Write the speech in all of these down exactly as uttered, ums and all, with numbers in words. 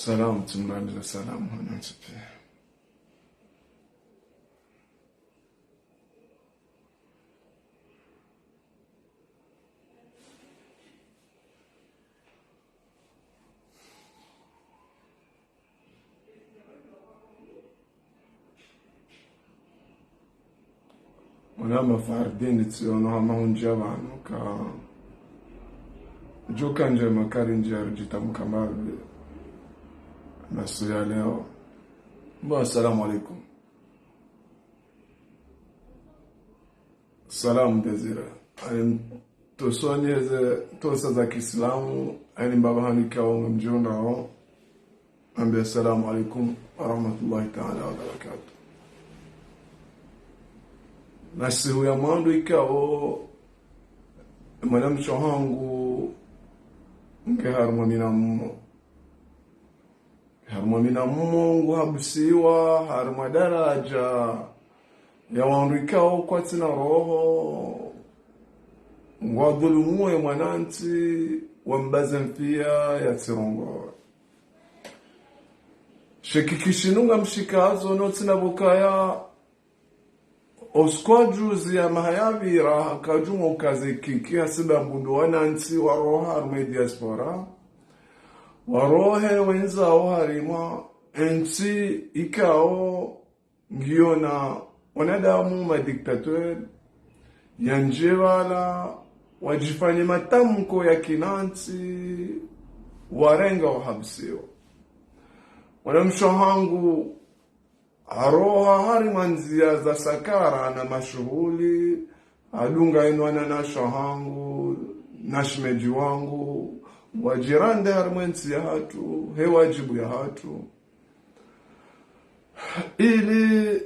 Salam, tsimrandza salam, hana ntsi pia. Mwana mafardini tsiono hama hundjia pvanu ka djuka ndjema kari ndjia ridjitamu kamavi na suya leo. Bon, assalamu alaikum. Salam Désiré. Ani ntosoni eze ntosa za kiislamu, ani mbaba hani kawo ngamdjionao. Ambe assalamu alaikum wa rahmatullahi ta'ala wa barakatuh. Na sihu ya mwando ikao, mwanamshe hangu nge harumwa mina mmo. Harumwa mina mmo nguhabusiwa, harumwa daraja ya wandru ikao kwatsina roho, ngwadhulumu ye mwanantsi, wambaze mpia ya tsirongowe. Sheki kishinu ngamshikazo no tsina pvokaya, o usiku wa juzi ya maha yapvira, hakadjumwa ukaze kiki hasibabu ndo wanantsi waroha harumwa diaspora. Warohe wendzao harimwa entsi ikao ngiona wanadamu ma dictateur, yandjie pvala, wadjifanye matamko ya kinantsi, warenga wahabusiwa. Mwanamshe hangu, haroha harimwa ndzia za sakara na mashuhuli, hadunga inu wananyashe hangu, na shemedji wangu, wadjirande harimwa entsi yahatru, he wadjibu yahatru. Ili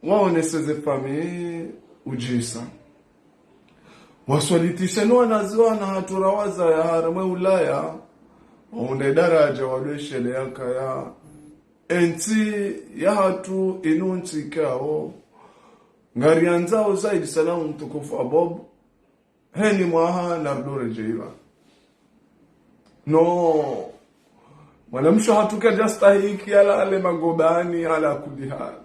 waonese ze famille udjisa. Waswalitishe no wanazi wana hatru rawazaya harimwa Ulaya, waunde daraja walweshele yakaya entsi yahatru inu ntsi ikao ngariandzao zaidi. Salamu mtukufu Abob, heni mwaha narudure djeiva. No, mwanamshe hatru kadjastahiki yalale magobani ala kulli hali.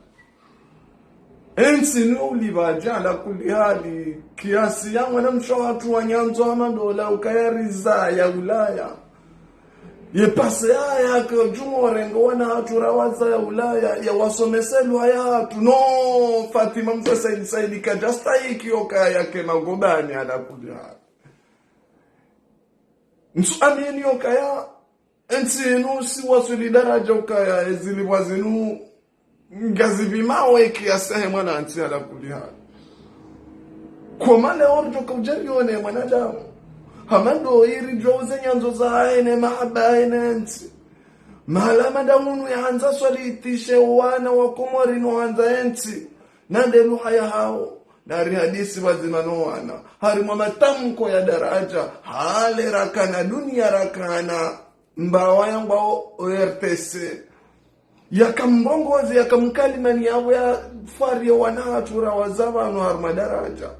Entsi ni ulipvadja ala kulli hali, kiasi ya mwanamshe hatru wanyandzo hama ndola ukaya rizaya Ulaya. Ye pase yaya ke djumwa rengo wana hatru rawazaya Ulaya, ya wasomese lugha yahatru. No, Fatima Mze Said Said kadjastahiki yokaya ke magobani ala kulli hali. Ntsu amini yokaya entsi inu si waswili daraja ukaya ezilipvwa zinu ngazipvimao ye kiasi yahe mwanantsi ala kulli hali. Koma leo ridjoka udjarione mwanadamu, hama ndo iridjo uze nyandzo zahahe ne mahaba yahe ne ntsi. Mahala mwanadamu unu yahandza swalitishe wana wa Komori no handza entsi, na nde lugha yahao, na rihadisi pvadzima no wana harimwa matamko ya daraja, hale rakana dunia rakana mbawa yangwao O R T C. Yakamrongoze, yakamkalimani yapvo ya fwariye wana hatru rawaza pvanu harumwa daraja.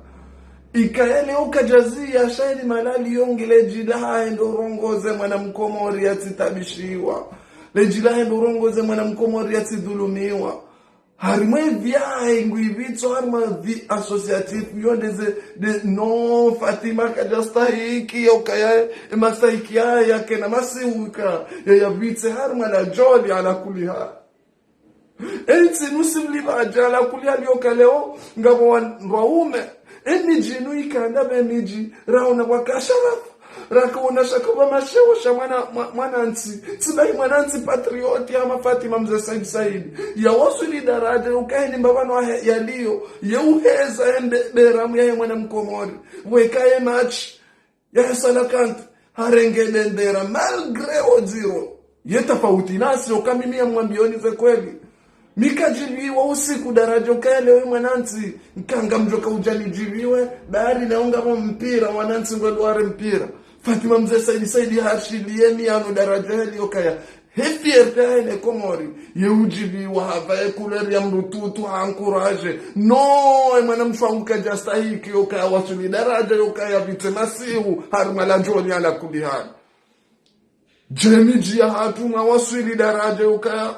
Ikaya leo kadjaziya shairi malali yo nge ledji lahahe ndo urongoze mwana Mkomori yatsitabishiwa. Ledji lahahe ndo urongoze mwana Mkomori yatsidhulumiwa. Harimwa evyahe nguivitso harimwa vie associative yo ndeze, de, no, Fatima kadjastahiki yokaya, emastahiki yaya yakena masiuka, ya yavitse harimwa la djoli ala kulli hali. Entsi inu si ulipvadja ala kulli hali yoka leo, ngapvo wan-, waume. Emidji inu ikanda be midji, raona kwa kasharafu. Rakaona shaka ba masheo sha mwana, mwa-, mwanantsi. Tsibahi mwanantsi patriote hama Fatima Mze Said Said. Ya waswili daraja, ukaya heni mbapvano wahe, yaliyo. Ye uheza embe, beramu yahe mwana Mkomori. Weka ye match. Yahe Salakanti, harenge bendera, malgré odziro. Ye tafauti nasi, oka mimi ya mwambioni ze kweli. Mi kadjipviwa usiku daraja ukaya leo mwanantsi, nkanga mdjoka udja nidjipviwe, bari na unga mo mpira, wanantsi ngwendo ware mpira. Fatima Mze Said Said hashiliye mi ano daraja heli yokaya. He fierté yahe ne Komori, ye udjipviwa hapvaye couleur ya mrututu ha encouragé. No, e mwanamshe wangu kadjastahiki yokaya waswili daraja yokaya vitse masihu, harimwa la djoli ala kulli hali. Djemidji yahatru mwawaswili daraja yokaya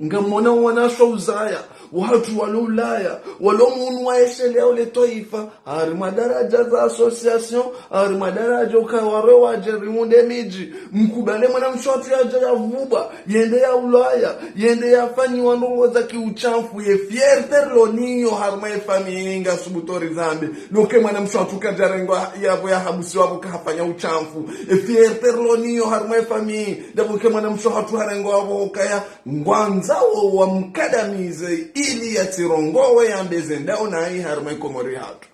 ngamwona wanashe uzaya, wahatru walo Ulaya, walo munu waeshelea ole twaifa, harimwa daraja za association, harimwa daraja ukaya warwe wadje riunde midji, mkubali mwanamshe wahatru yadje yavubwa, yende ya Ulaya, yende yafanyiwa ndrongo za kiuchafu, ye fierté rilo nayo harimwa ye famille ngasubutu rizambe, loke mwanamshe wahatru kadjarengwa yapvo yahabusiwa pvo kahafanya uchafu, ye fierté rilo nayo harimwa ye famille, ndapvo ke mwanamshe wahatru harengwa pvo ukaya ngwandzao wamkadamize ili yatsirongowe yambe ze ndao nayi harimwa ye Komori yahatru.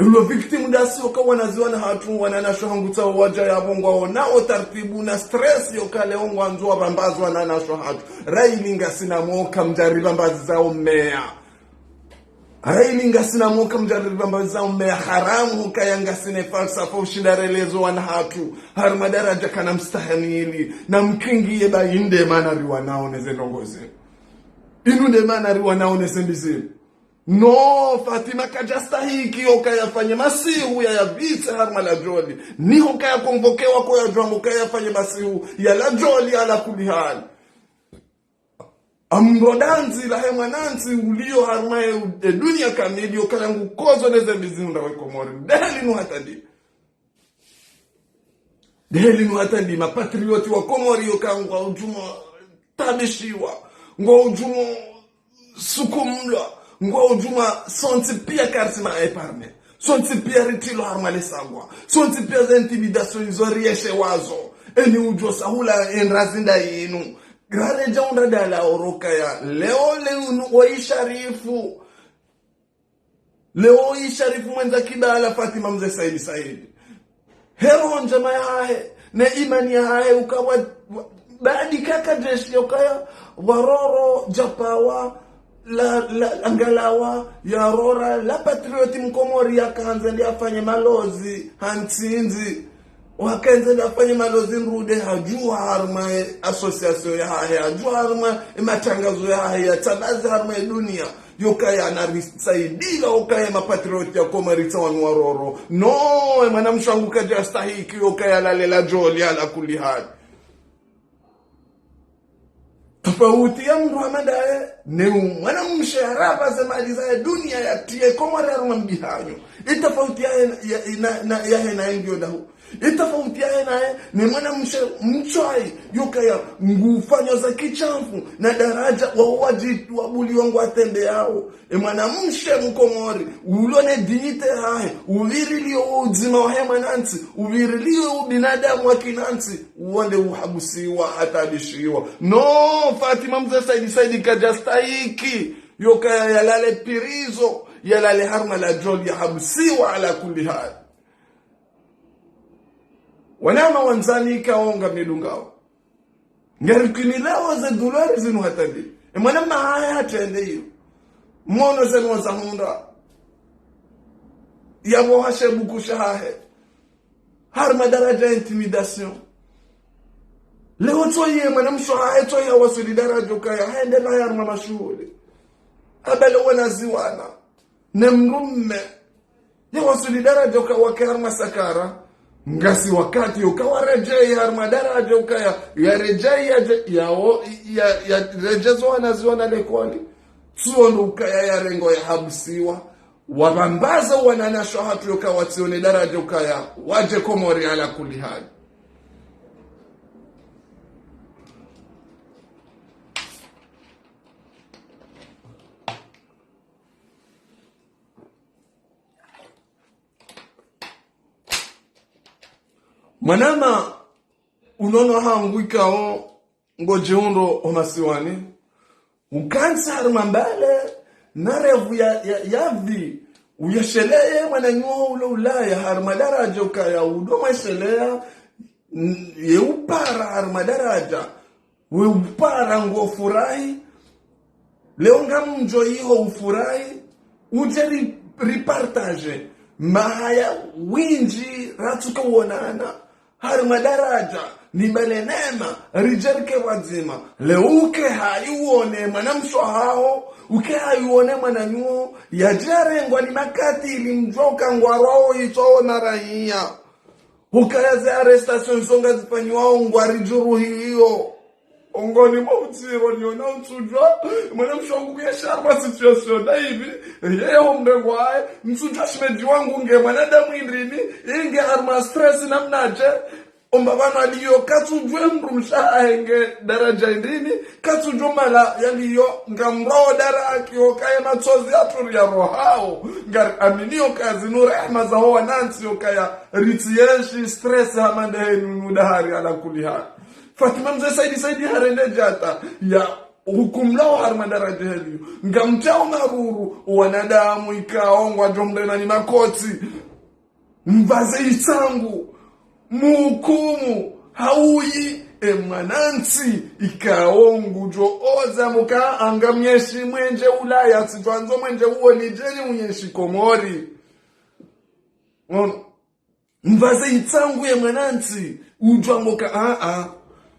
Ilo victime ndasi oka wanazi wana hatru, wananashe hangu tsawo wadja yapvo ngwaonao tartibu na stress yoka leo ngwandzo wapvambaze wananashe hatru. Raili ngasina moka mdjaripvambazizao mmeya. Raili ngasina moka mdjaripvambazizao mmeya. Haramu hukaya ngasina falsafa ushinda relezo wana hatru. Harimwa daraja kana mstahamili. Na mkingiye ba inde mana riwanao neze ndrongo zinu. Inu nde mana riwanao neze mbi zinu. No, Fatima kadjastahiki yokaya yafanye masihu ya yavitse harimwa la djoli. Niho kaya konvokewa ko yadjwambo kaya yafanye masihu ya la djoli ala kulli hali. Amrodandzi lahe mwanantsi uliyo harimwa ye, e dunia kamili yokaya ngukozo neze mbi zinu ndawe Komori. Ndeheli nu hata ndi. Ndeheli nu hata ndi mapatriote wa Komori yoka ngwaudjuma tabishiwa, ngwaudjuma sukumlwa, ngwaudjuma sontsi pia karisina épargne. Sontsi pia ritrilwa harimwa le sagwa. Sontsi pia ze intimidation izo rieshewazo. Eni udjo sahula endrazi nda yinu. Raredja undra dala orokaya. Leo leo nu oisharifu. Leo isharifu mwendza kibala Fatima Mze Saidi Saidi. He roho ndjema yahahe, ne imani yahahe, ukawa, wa, baadi kaka jeshi yokaya, waroro, djapawa, la, la, la ngalawa, yarora, la patriote mkomori yakandza ndi afanye malozi, ha ntsindzi. Wakandza ndi afanye malozi nrude hadjuha harimwa ye association yahahe, hadjuha harimwa ye matangazo yahahe, yatsambaze harimwa ye dunia. Yokaya narisaidila, okaya mapatriote ya Komori tsa wanu waroro. No, e mwanamshe wangu kadjastahiki, yokaya lale la djoli ala kulli hali. Tafauti ya mndru hama ndaye, ne u mwanamshe yarapva ze mali zaye dunia yatiye Komori harumwa mbihanyo. Itafauti yahe na, ya, na, na, yahe naye ngiyo dahu. Itafauti yahe naye, ne mwanamshe mtswayi, yokaya ngufanyo za kishamfu, na daraja wa uwaji wa buli wangu watembe yawo. E mwanamshe mkomori, ulo ne dignité yahahe, uvirilio udzima wahe mwanantsi, uvirilio ubinadamu wa kinantsi, uwo nde uhabusiwa, hatabishiwa. No, Fatima Mze Saidi Saidi kadjastahiki, yokaya yalale pirizo, yalale harumwa la djoli yahabusiwa ala kulli hali. Wanama wandzani ikao ngamdungao. Ngarikinilao ze douleur zinu hata ndi. E mwanama hahe hatrende iyo. Mwono zenu wazahundra. Yapvo hashebuku shahahe. Harimwa daraja ya intimidation. Leo tsoyi ye mwanamshe hahe tsoyi hawaswili daraja yokaya. Haendelea harimwa mashuhuli. Abale wanazi wana. Ne mndru mme. Yawaswili daraja yoka wake harimwa sakara. Ngasi wakati yoka waredjeyi harimwa daraja yokaya. Yaredjeyi yadje, yawo, ya, ya, yaredjezo wanazi wana lekoli. Tsuwo ndo ukaya yarengo yahabusiwa. Wapvambaza wananashe hatru yoka watsione daraja yokaya. Wadje Komori ala kulli hali. Mwanama unono hangu ikao ngodjihundro ho masiwani. Ukantsi harimwa mbale, na revu ya, ya, ya vi. Uyesheleye mwananyaho ulo Ulaya, harimwa daraja ukaya udo mweshelea, n-, ye upara harimwa daraja. We upara ngo furahi, leo ngamdjo iho ufurahi, udje ri, ripartage, mahaya windji ratsuka uonana, harimwa daraja, ni mbale nema, ridje rike wadzima, leo uke hayi uone mwanamshe haho, uke hayi uone mwananyaho, yadjarengwa ni makati ili mdjoka ngwarwao itso ona raia. Hukaya ze arrestation zo ngazifanyiwao ngwaridjuruhiyo. Ongoni mwa udziro niona utsudjwa, mwanamshe wangu kuyasharwa situation na hivi, yeye ho mrengo waye, ntsudjwa shemedji wangu nge mwanadamu indrini, inge harumwa stress namnaje, omba pvanu aliyo katsudjwe mdrumshe wahahe nge daraja indrini, katsudjwe mala yaliyo ngamrwao daraki okaya matsozi yatru ya rohao, ngari amini okaya zinu rehema zaho wanantsi okaya ritsiyeshi stress hama ndehenu nudahari ala kuli hali. Fatima Mze Saidi Saidi harende djata ya hukumlwao harumwa daraja heliyo. Ngamtsaho maruru, wanadamu ikao ngwadjo mrema ni makotsi. Mvaze itsangu, muhukumu, hauyi, e mwanantsi, ikao ngudjo oza muka anga mnyeshi mwenje Ulaya, tsidjwandzo mwenje uwo nidjeni unyeshi Komori. Ono. Mvaze itsangu ye mwanantsi, udjwa ngoka, a, a.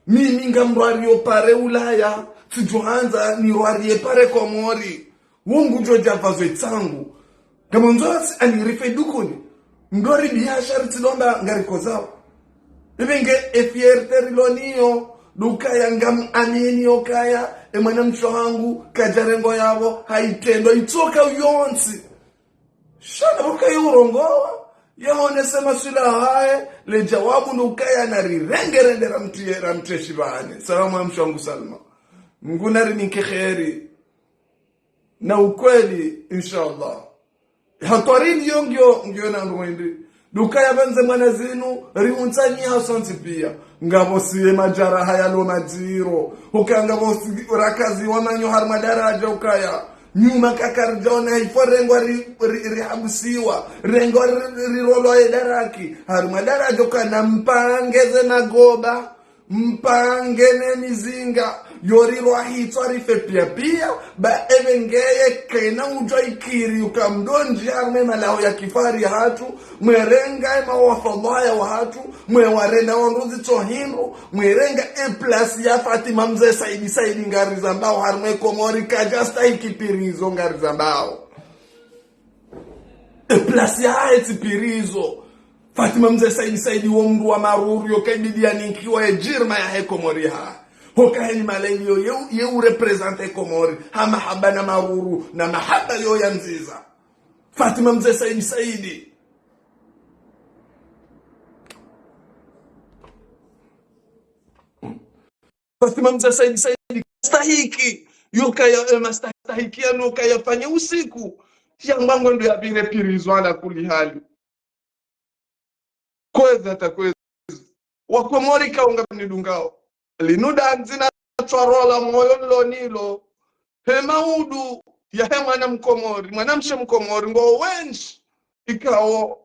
Mimi ngamrwariyo pare Ulaya, tsidjohandza nirwariye pare Komori. Wo ngudjo dja vazo itsangu. Ngamandzo asi anirife dukuni. Mdori biashara tsilomba ngarikozao. Ibe nge e fierté rilo niyo, dukaya ngamamini okaya, e mwanamshe wahangu, kadjarengo yapvo, hayitrendo, itsoka yontsi. Shana buka yurongowa, yahonese maswila haye, le djawabu nukaya narirengerende ramtriye, ramtriye shibane. Salamu ya mshe wangu Salma. Mngu narininke kheri. Na ukweli, inshallah. Hatwari ndiyo ngiyo, ngiyo na ndrwende. Dukaya pvandze mwana zinu, rihuntsanyiha sontsi piya. Ngapvo siye madjaraha yalo madziro. Hukaya ngapvo si-, rakaziwa manyo harumwa daraja ukaya. Nyuma kakaridjaona ifo rengwa ri-, ri-, rihabusiwa. Rengwa ri-, ri-, rirolwa ye daraki. Harumwa daraja ukaya na mpange ze magoba. Mpange ne mizinga, yorirwa hitswa rife piya piya, ba ebe ngeye kena udjwa ikiri uka mdondji harumwa malaho ya kifari hatru, mwerenga ema wafadhaya wahatru, mwewarenda wandru zitso hindru, mwerenga e place ya Fatima Mze Saidi Saidi ngarizambao harumwa e Komori kadjastahiki pirizo ngarizambao. E place yahahe tsi pirizo. Fatima Mze Saidi Saidi wo mndru wa maruru yo kaibidi yaninkiwa ye djirma yahe Komori ha. Hoka heni malengi yo ye, ye ureprésenter Komori. Ha mahaba na maruru na mahaba yo ya ndziza. Fatima Mze Saidi Saidi. Fatima Mze Saidi Saidi, stahiki. Yukaya, e, mastahiki yanu kayafanye usiku. Yamba ngwendo yapvire pirizo ala kuli hali. Kwezi hata kwezi. Wakomori kaunga nidungao. Linu dandzi na tswarola moyo nilo nilo. He maudu yahe mwana mkomori, mwanamshe mkomori, ngo wendji. Ikao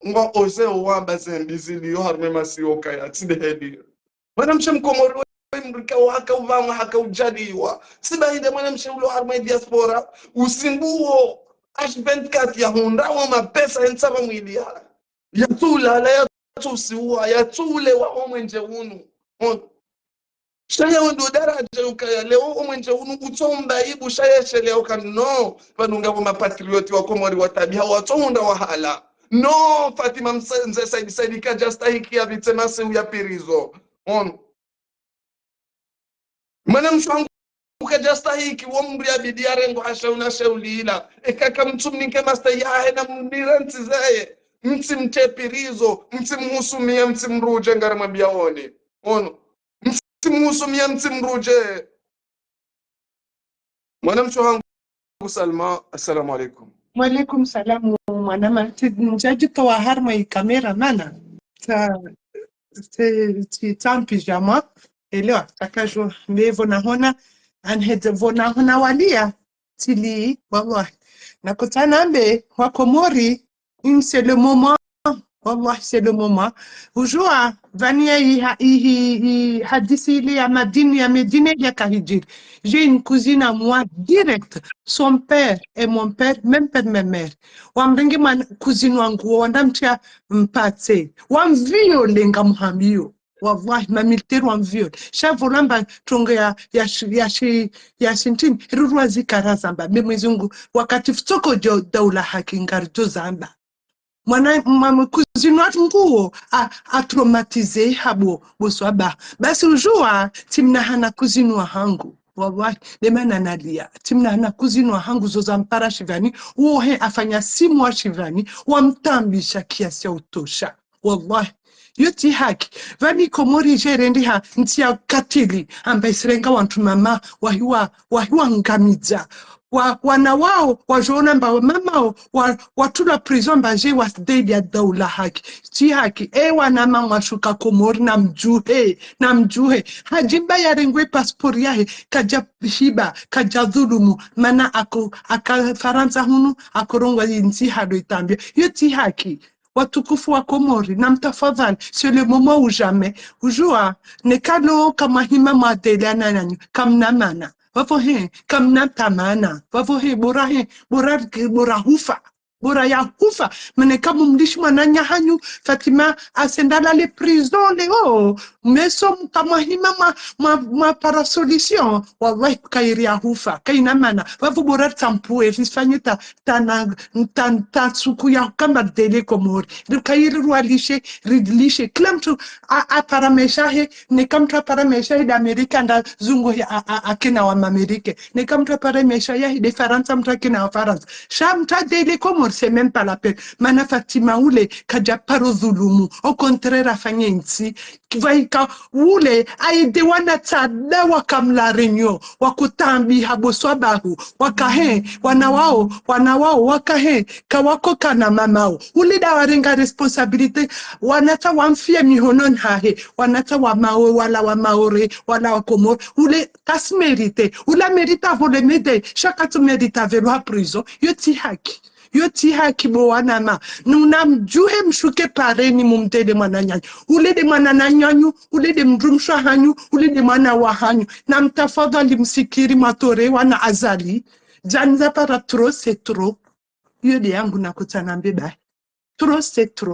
ngwa oze owamba zembi ziliyo harumwa e masiwa kaya tsi ndeheli. Mwanamshe mkomori we mndru ikao haka upvamwa, haka udjaliwa. Tsi bahi nde mwanamshe ulo harumwa e diaspora, usiku wo, H vingt-quatre yahundra wo mapesa yentsa pvamwili ya. Yatsulala, yatsusiwa, yatsulewa o mwenje unu. Ono. Sha yawo ndo daraja yukaya leo o mwenje unu utsomba ibu sha yeshelea uka no, pvanu ngapvo mapatriote wa Komori wa tabiha watsohundra wahala. No, Fatima Mze-, Mze Saidi Saidi kadjastahiki yapvitse masihu ya pirizo. Ono. Mwanamshe wangu kadjastahiki, wo mndru yabidi yarengwe ha shawu na shawu lila. Eka kamtsumninke mastehi yahe na mnirantsi zeye. Mtsimtse pirizo, mtsimhusumiya, mtsimrudje ngarimwambiyaoni. Ono. Mtsimhusumiya, mtsimrudje. Mwanamshe wangu Salma, assalamu alaikum. Wa alaikum salam, mwanama. Tsi, ndjadjitowa harumwa i kamera mana. Tsa, tsi, tsi, tsampi djamwa. Elewa, tsakajo, mbevo nahona, anhedze vo nahona waliya, tsili, wallahi. Nakotsanambe, wa Komori, hum, c'est le moment. Wallahi, c'est le moment. Hujua, pvanu ya iha-, ihi-, ihi-, hadisi ile ya Madina, ya Medina ile ya kahidjiri. J'ai une cousine à moi directe. Son père et mon père, même père, même mère. Wamrenge mwana, cousine wangu, wandamtria mpatse. Wamviole ngamhambiyo. Wallahi, ma militaire wamviole. Sha volamba trongo ya, ya shi-, ya shi-, ya shintini. Rurwa zikara zamba. Mbe Mwenyezi Mungu, wakati futsoko djo daula haki ngaridjo zamba. Mwana, mwa, mwa kuzinwa nguo, a, a traumatisé habo, bo swaba. Basi udjua, tsi mna hana kuzinwa hangu. Wallahi, nde mana nalia. Tsi mna hana kuzinwa hangu zo zampara shivani, uwo he afanya six mois shivani, wamtaabisha kiasi ya utosha. Wallahi. Yo tsi haki. Pvani Komori dje rendeha ntsi ya katili, amba isirenga wantru mama, wahiwa, wahiwangamidza. Wa, wana wao, wadjoona amba mama wao, wa, watulwa prison amba dje wasidaidia daula haki. Tsi haki. E wanama mwashuka Komori namdjuhe, namdjuhe. Hadjimba yarengwe passeport yahe, kadja hiba, kadja dhulumu. Mana ako, aka Farantsa hunu, akorongoa intsi hado itambia. Yo tsi haki. Watukufu wa Komori, namtafadhali, c'est le moment ou jamais. Udjua, neka lo kamwahima mwadele ana nanyu, kamna mana. Pvapvo he, kamna tamana. Pvapvo he, bora he, bora, bora hufa. Bora ya hufa. Mana neka mumlishi mwananya hanyu, Fatima, asenda lale prison leo. Meso mkamwahima mwa, mwa, mwapara solution. Wallahi, kayiri ya hufa. Kayina mana. Pvapvo bora tsampue, risifanye ta, ta na, ta, ta suku ya kamba dele Komori. Rikayiri rwalishe, rilishe. Kila mtru a, apara maesha yahe, neka mtru apara maesha yahe de Amerika nda zungu he a, a, akena wa Mamerike. Neka mtru apara maesha yahe de Farantsa mtru akena wa Farantsa. Sha mtru adele Komori, c'est même pas la peine. Mana Fatima ule, kadja paro dhulumu. Au contraire, afanye ntsi. Pvaika ule, aide wana tsada waka mla Réunion, wakutaabiha bo swabahu, wakahe, wana wao, wana wao, wakahe, kawakokana mamao. Ule da warenga responsabilité, wanatsa wamfie mihononi hahe, wanatsa wamawe, wala wa Maore, wala wa Komori. Ule kasi mérité, ule mérité avole mede, sha katsu mérité avelwa prison, yo tsi haki. Yo tsi haki bo wanama. Nunamdjuhe mshuke pareni mumdele mwananyanyu. Ule de mwananyanyu, ule de mdrumshe wahanyu, ule de mwana wahanyu. Namtafadhali msikiri mwatore wana Azali. Djandza para trop, c'est trop. Yo de yangu nakutsa nambe bahi. Trop, c'est trop.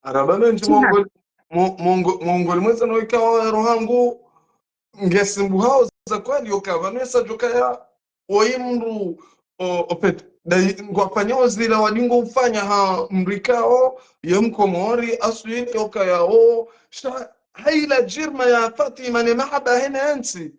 Araba mendji mongoli, mo-, mongo-, mongoli mweza no ikao rohangu, ngesimbuhao za kweli yoka, pvanu esa djokaya, oyi mndru, o, opet, dai, ngwafanyao zila wadingo ufanya ha mndru ikao, ye Mkomori, aswili yokayao, sha, haila djirma ya Fatima ne mahaba hene yentsi.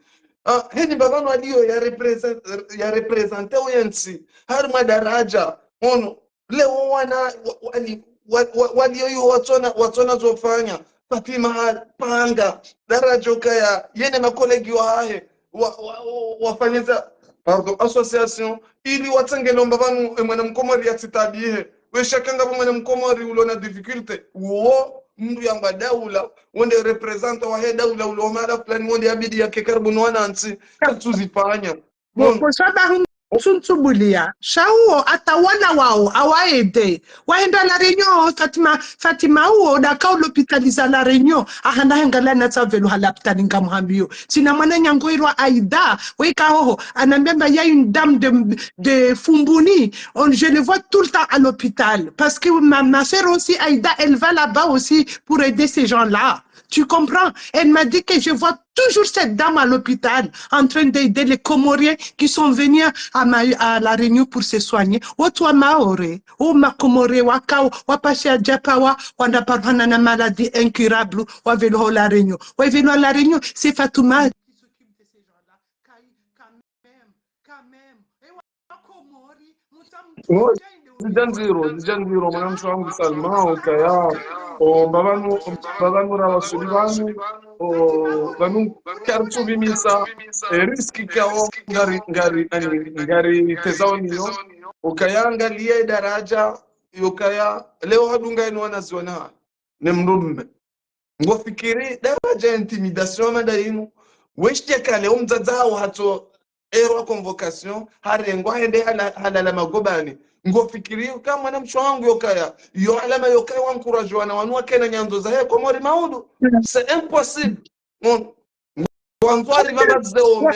Ah, heni mbapvanu waliyo ya represent-, ya représenter yentsi, harimwa daradja, ono, leo wana, wa, wali, wa, wa, walio yo watsona, watsona zofanya. Fatima hapanga, daradja yokaya, yene makolegi wahahe, wa, wa, wa, wafanyeza, pardon, association, ili watsenge lomba pvanu, e mwana Mkomori yatsitaabihe. Wesha kanga pvo mwana Mkomori ulo na difficulté. Uwo, mndru yamba daula, wonde représenter wahe daula ulo mahala fulani, wonde yabidi yake karibu no wanantsi, katsuzifanya. Bon, bon, swabahu tsuntsubulia. Sha uwo, ata wana wao, awaede. Wahenda La Réunion, Fatima, Fatima uwo, daka ulopitaliza La Réunion. Ahanda hengala na tsavelu ha lapitali ngamhambiyo. Tsina mwananyangu irwa Aïda, weka hoho, anambemba y a une dame de, de Foumbuni. On, je le vois tout le temps à l'hôpital. Parce que ma, ma sœur aussi, Aïda, elle va là-bas aussi pour aider ces gens-là. Tu comprends ? Elle m'a dit que je vois toujours cette dame à l'hôpital en train d'aider les Comoriens qui sont venus à, Ma-, à La Réunion pour se soigner. Watu wa Maore, o Makomori wakao, wapashe adjapawa, wanda parwana na maladie incurable, wavelo ho La Réunion. Wavelo La Réunion, c'est Fatouma. Oh, zidjandziro, zidjandziro, mwanamshe wangu Salma, okaya, o, mbapvanu, mbapvanu rawasuli pvanu, o, pvanu, karitsupvimisa, e, risque kao, ngari, ngari, ani, ngari tezao niyo, okaya, ngaliye daradja, yokaya, leo hadunga inu wanaziwana, ne mndru mme. Ngofikiri daradja ya intimidation hama nda inu, weshe kale umdzadze hawo hatso erwa convocation, harengwa hende hala-, halala magobani. Ngofikiri ka mwanamshe wangu yokaya, yo alama yokaya wa encourager wana wanu wakena nyandzo zahe Komori maudu. C'est impossible. Bon. Wandzwari bamba ze ome,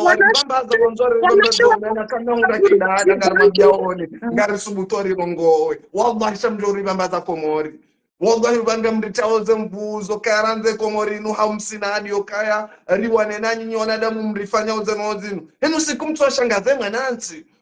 wari bamba za wandzwari bamba ze ome, na kana unda kidada, ngari mabia one, ngari subutu ri rongowe. Wallahi sha mdjori bamba za Komori. Wallahi, pvanga mritsaho ze mvuzo, karandze Komori inu ha msina hadi yokaya, riwane na nyinyi wanadamu mrifanyao ze maovu zinu. Henu siku mtsu washangaze mwanantsi.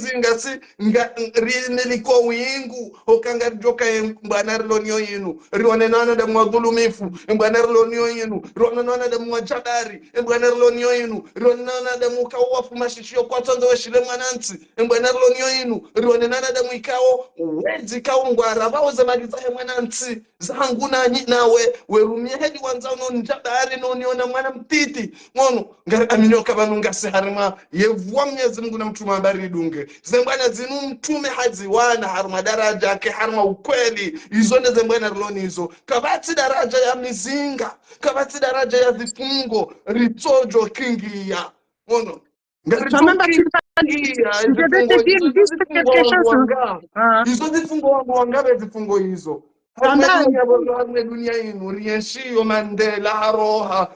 mizinga si, nga, rine liko wingu, hoka ngaridjo kaya mbwana rilo nayo inu, rione na wanadamu wadhulumifu, mbwana rilo nayo inu, rione na wanadamu majabari, mbwana rilo nayo inu, rione na wanadamu kawo wafu mashishiyo kwatsu wandza weshile mwanantsi, mbwana rilo nayo inu, rione na wanadamu ikao, wezi kawo ngwara, pvawo ze mali zahe mwanantsi, zangu nanyi nawe, werumia heli wandzao no njabari no niona mwana mtiti. Ngono, ngari aminio ka pvanu ngasi harimwa, ye pvwa Mwenyezi Mungu na mtrume hamba ridunge. Ze mbwana zinu mtrume haziwana harimwa daraja, ke harimwa ukweli. Izo nde ze mbwana rilo nazo. Kapvatsi daraja ya mizinga, kapvatsi daraja ya zifungo, ritsodjo kingia. Ngono, Quand même, tu vas- je vais te dire juste quelque chose. Ah. Izo zifungo wangu wanga, izo zifungo wangu wanga be zifungo izo. Harimwa dunia, harimwa dunia inu, rienshi yo Mandela, haroha.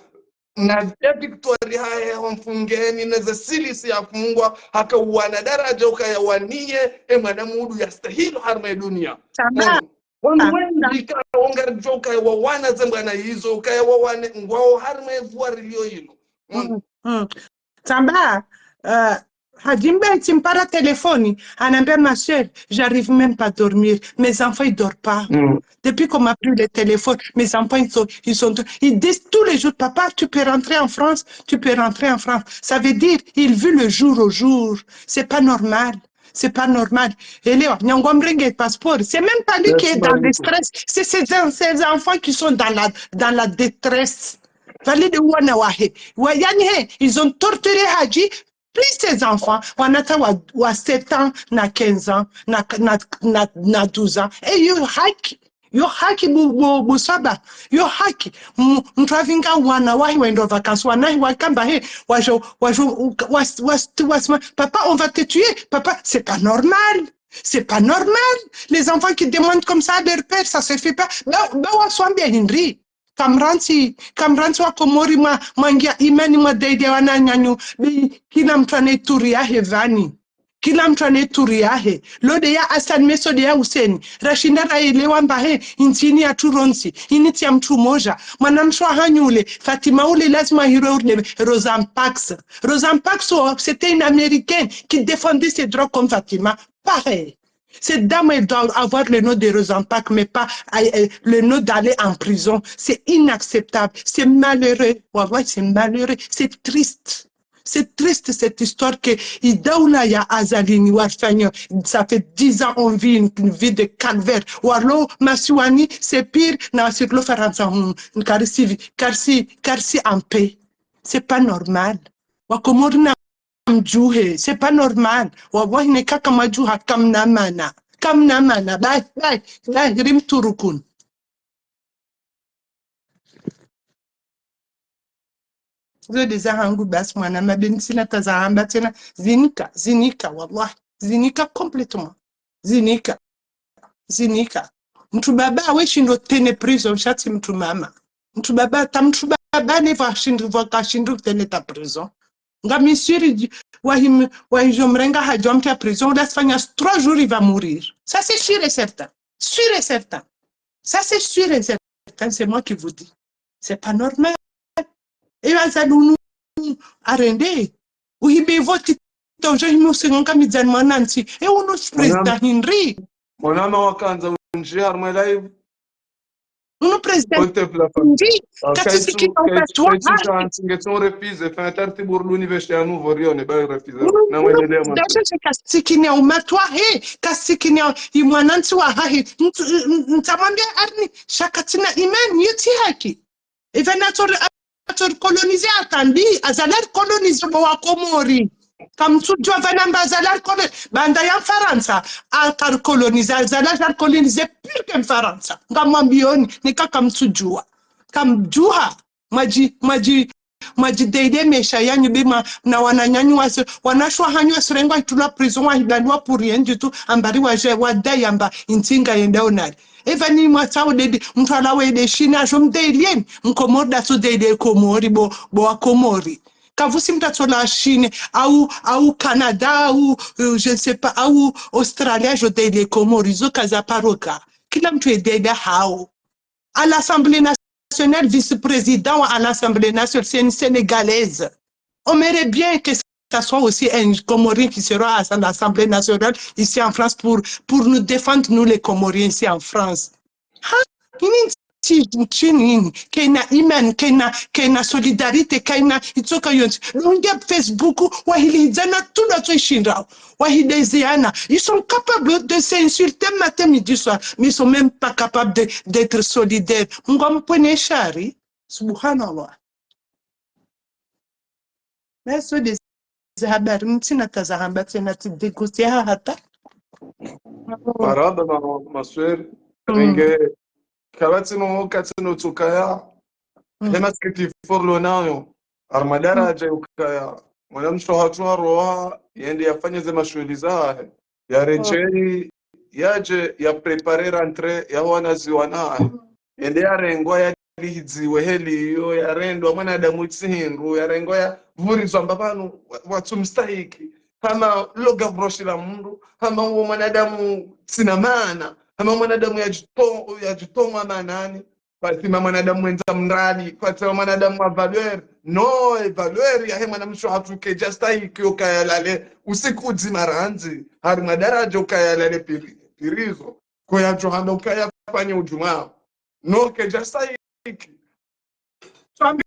Na ye Victoria hahe ho mfungeni, na ze silisi yafungwa, haka uwana daraja ukaya waniye, e mwana mudu yastahilo harimwa dunia. Ngono. Wanu wendji kawo ngaridjo ukaya wawana ze mbwana izo, ukaya wawane ngwawo harimwa pvwa rilio ilo. Ngono. Mm, mm. Samba, euh, Hadjimbe, tu me parles à téléphone, hanambia, ma sœur, j'arrive même pas à dormir. Mes enfants, ils dorment pas. Mm. Depuis qu'on m'a pris le téléphone, mes enfants, ils sont, ils sont, ils disent tous les jours, papa, tu peux rentrer en France, tu peux rentrer en France. Ça veut dire, ils vivent le jour au jour. C'est pas normal. C'est pas normal. Elewa, nyangu wa mrenge passeport. C'est même pas lui qui est dans le stress. C'est ces, ces enfants qui sont dans la, dans la détresse. Pvale nde wana wahe. Wa, yani he, ils ont torturé Hadji, plus ses enfants. Wana ta wa, wa sept ans, na quinze ans, na, na, na, na douze ans. Et yo haki. Yo haki bu, bu, bu saba. Yo haki. M-, mtru avinga wana wahe wendo vacances, wana wahe wakamba he, wajo, wajo, u-, was, was, was, papa, on va te tuer. Papa, c'est pas normal. C'est pas normal. Les enfants qui demandent comme ça à leur père, ça se fait pas. Ba, ba waswambia hindri. Kamrantsi, kamrantsi wa Komori mwa, mwangia imani mwa daidia wananyanyu. Bi, kila mtru ana ituri yahe pvani. Kila mtru ana ituri yahe. Lo nde ya Hassan Meso nde ya Hussein. Rashinda raelewa mba he, intsi ini ya tru rontsi. Ini tsi ya mtru moja. Mwanamshe wa hanyu ule, Fatima ule lazima ahirwe ule Rosa Parks. Rosa Parks, oh, c'était une Américaine qui défendait ses droits comme Fatima. Pareil. Cette dame, elle doit avoir le nom de Rosa Parks, mais pas, euh, euh, le nom d'aller en prison. C'est inacceptable. C'est malheureux. Wallah, c'est malheureux. C'est triste. C'est triste cette histoire que i daula ya Azali ni warifanya, ça fait dix ans on vit une, une vie de calvaire. Walo masiwani, c'est pire, na wasirilo Farantsa, hmm, karisi, karisi, karisi en paix. C'est pas normal. Wakomori na mdjuhe, c'est pas normal. Wallahi neka kamwadjuha kamna mana. Kamna mana. Bye, bye, bye, rimturukun. Zo nde zahangu basi mwana, ma be ntsina ta za hamba tsena, zinika, zinika, wallah, zinika complètement. Zinika, zinika. Mtru baba we shindo tenir prison, sha tsi mtru mama. Mtru baba, ta mtru baba ne va shindi, va ka shindi tenir ta prison. Ngami sûr, wahi m-, wahi jo mrenga Hadji wa mtria prison, ula sifanya trois jours, il va mourir. Ça, c'est sûr et certain. Sûr et certain. Ça, c'est sûr et certain, c'est moi qui vous dis. C'est pas normal. Et Azali unu arende. Uhibe voti, ta ujo himi usingonga midzani mwanantsi. E unu président hindri. Mwanama wakandza unji harumwa live. Unu président hindri. Katsisikina umatwa hahe. Ngetso refuse, enfin, tartibu l'université à nouveau, rione, ba refuse. Unu, na unu mwendelea mwana. Président katsisikina umatwa hahe, katsisikina imwanantsi wa hahe. Ntsu-, n-, n-, ntsamwambia arni, sha katsina imani, yo tsi haki. Epvanu atori, atori coloniser atandi, Azali ari coloniser bo wa Komori. Kamtsudjua pvanu amba Azali ari coloniser, baanda ya Mfarantsa, akari coloniser, Azali ari coloniser pire que Mfarantsa. Ngamwambioni, neka kamtsudjua. Kamdjuha, mwadji, mwadji, mwadji deide maesha yanyu be ma, na wananyanyu wasi, wanashe wa hanyu wasirengwa hitulwa prison, wahidaliwa pour rien du tout, ambari waje, wadai amba intsi nga yenda onari. Epvanu mwatsaho dede, mutru alawe de Shine, ajo mdélier, mkomori datso délier Komori, bo, bo wa Komori. Kavusi mutru atsola Shine, au, au Canada, au, euh, je ne sais pas, au Australia, ajo délier Komori, zo kaza paro ka. Kila mutru ye délier hao. À l'Assemblée nationale, vice-président à l'Assemblée nationale, c'est une Sénégalaise. On aimerait bien que ça soit aussi un Comorien qui sera à l'Assemblée nationale ici en France pour, pour nous défendre, nous les Comoriens ici en France. Ha? Ini ntsi, ntsi nini? Kayina imani, kayina, kayina solidarité, kayina itsoka yontsi. Nungia Facebook, wahilidzana tula tsoishindao. Wahideziana. Ils sont capables de s'insulter matin, midi, soir, mais ils sont même pas capables de, d'être solidaires. Mungu ampvwene shari. Subhanallah. Mais ce sont des habari, ntsina ta za hamba tsena, tsi dégoûté ha hata. Marahaba, ma, ma sœur. Mm. Renge, kapvatsina, kapvatsina tsukaya. Mm. He masikitifu rilo nayo. Harumwa daraja yukaya mwanamshe hatru haroha, yende yafanye ze mashuhuli zahe. Yaredjeyi, yadje ya préparer rentrée ya wanazi wanahe. Yende yarengwa yalihidziwe heli iyo, yarendwa mwanadamu tsi hindru, yarengwa yavurizwa amba pvanu wa, watsumstahiki. Hama loga vuroshi la mundru, hama uwo mwanadamu tsina maana, hama mwanadamu yadjito-, yadjitomwa maanani. Kwatsina mwanadamu mwendza mradi, kwatsina mwanadamu wa valeur. No, e valeur yahe mwanamshe hatru kayidjastahiki yukaya yalale usiku udzima randzi, harimwa daraja yukaya yalale piri, pirizo. Ko yadjo hamba yukaya yafanye udjumwa. No, kayidjastahiki. Twambia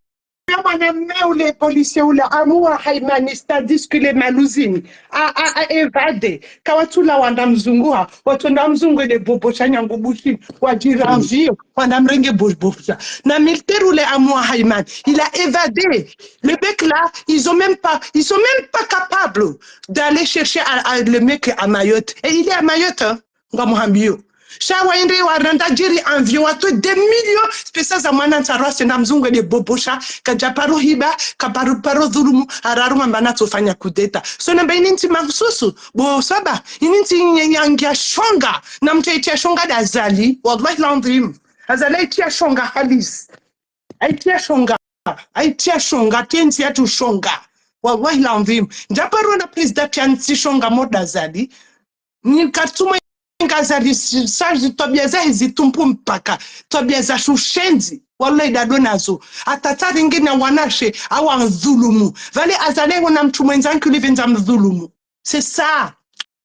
mwanamme ule policier ule amuwa Haimani, c'est-à-dire que le Maluzini a, a, a évadé. Kawatsula wandra mzunguha, watsonda mzungu ele bobo sha nyangu bushini, wadjiranvio, wandra mrenge bobo sha. Na militaire ule amuwa Haimani, il a évadé. Le mec là, ils ont même pas, ils sont même pas capables d'aller chercher à, à le mec à Mayotte. Et il est à Mayotte, hein. Ngamuhambio. Sha waende waranda djiri avion, watowa des millions, pesa za mwana ntsarwa senda mzungu ele bobo sha, kadja paro hiba, kaparo paro dhulumu, hararu mamba natsofanya coup d'État. So namba ini ntsi mahususu, bo saba, ini ntsi nyanyangia shonga, na mutru ayitia shonga nda Azali, wallahi l'adhwim. Azali ayitia shonga halisi. Ayitia shonga, ayitia shonga, tsi ntsi yatru shonga. Wallahi l'adhwim. Ndjaparo ona président ya ntsi shonga mo nda Azali. Ni katsumwe nga Azali, sa zi twabia zahe zitrumpu mpaka. Twabia za shushenzi. Wallahi ndado nazo. Hata tsaringi na wanashe, awa mdhulumu. Pvale Azali wona mutru mwendza nkili pvendza mdhulumu. C'est ça.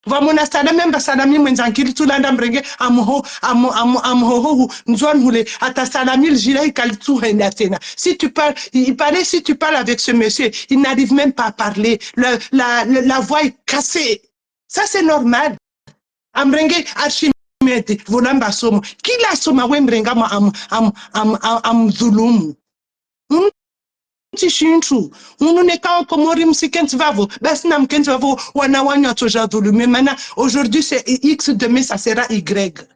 Pvamwona Salami amba Salami mwendza nkili tsu landa mrenge amuho, amu, amu, amuho ho hu, ndzwani hule, hata Salami lidjila hikali tsu henda tsena. Si tu parles, il, il paraît, si tu parles avec ce monsieur, il n'arrive même pas à parler. La, la, la, la voix est cassée. Ça, c'est normal. Amrenge Archimède, pvo lamba somo. Kila soma we mrenga mwa am, am, am, am, amdhulumu. Unu ntsi shintru. Unu neka wa Komori msikentsi pvapvo. Basi na mkentsi pvapvo, wana wanyu watsodja dhulumu. Mana, aujourd'hui, c'est X, demain, ça sera Y.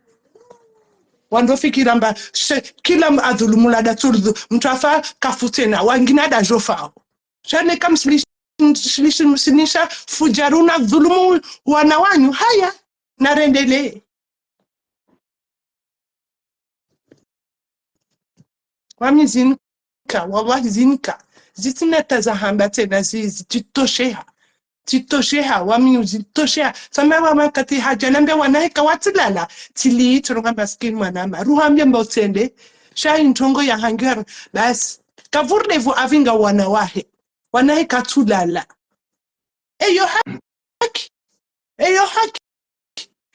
Wandru wafikiri amba, she, kila m-, adhulumu la ndatsu, mutru afa kafu tsena, wangina ndadjo fao. Sha neka msili-, msili-, msilisha fujaru na dhulumu wana wanyu, haya, narendelee. Wami zinika, wallahi zinika. Zitsina ta za hamba tsena zi, zi, tsitosheha. Tsitosheha, wami uzitosheha. Sama wama kati hadja nambe wanahe kawatsilala. Tsili, tsoronga maskini mwanama. Ruhambia mba utsende. Sha introngo ya hangiwa. Basi. Kavurde vo avinga wana wahe. Wanahe katsulala. Eyo haki. Eyo haki.